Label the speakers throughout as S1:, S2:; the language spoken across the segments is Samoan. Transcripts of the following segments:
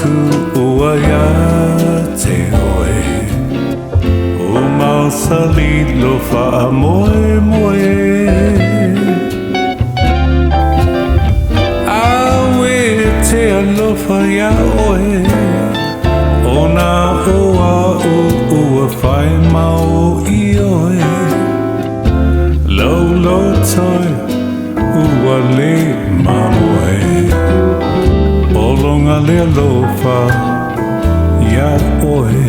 S1: fatu ua ia te oe, o mausali lo wha moe moe. Awe te alofa ia oe, o nā oa o ua whai mau i oe. Lau lo toi ua le mamoe, olonga le alofa ia oe.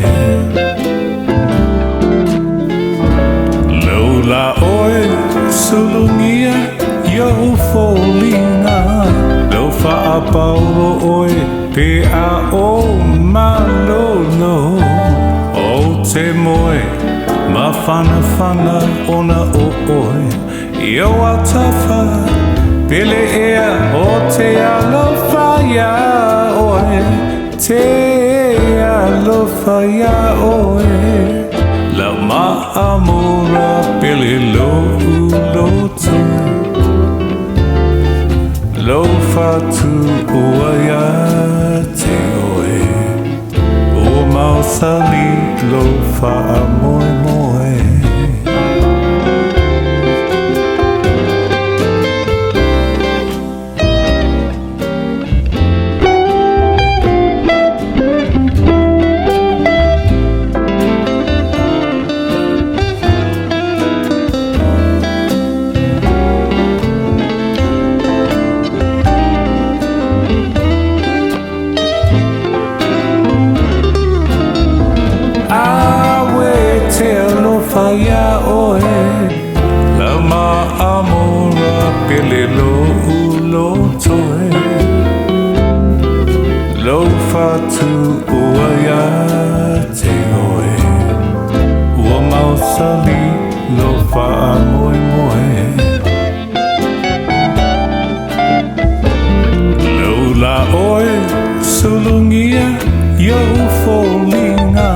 S1: Lau la oe sulungia ia ufolina, lau whaapauro oe pe a o malolo. O te moe ma whana whana ona o oe, i o atafa pele ea o te alofa ia oe, te alofa ia oe. Lau maamora pele lo uloto, lo fatu ua ia te oe, o mausali lo wha moe moe. Alofa ia oe, lau maamora pele lo ulotoe. Lo fatu ua ia te oe, ua mausali lo wha moe moe. Lau la oe sulungia ia ufolina,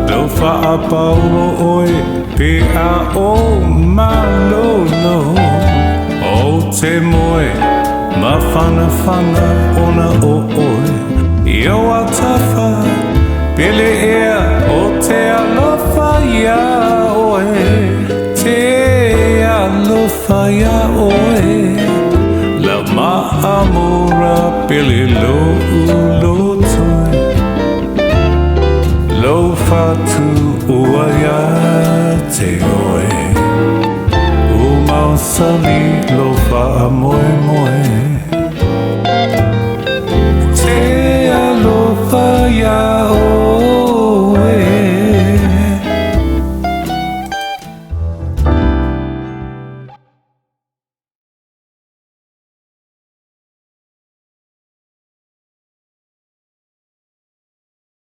S1: lau whaapauro oe pe a o malolo. O te moe ma whana whana ona o oe, i o atafa pele ea o te alofa ia oe, te alofa ia oe. Lau maamora pele lo ulotoe, lo fatu ua ia te oe, o mausali lo wha moe moe.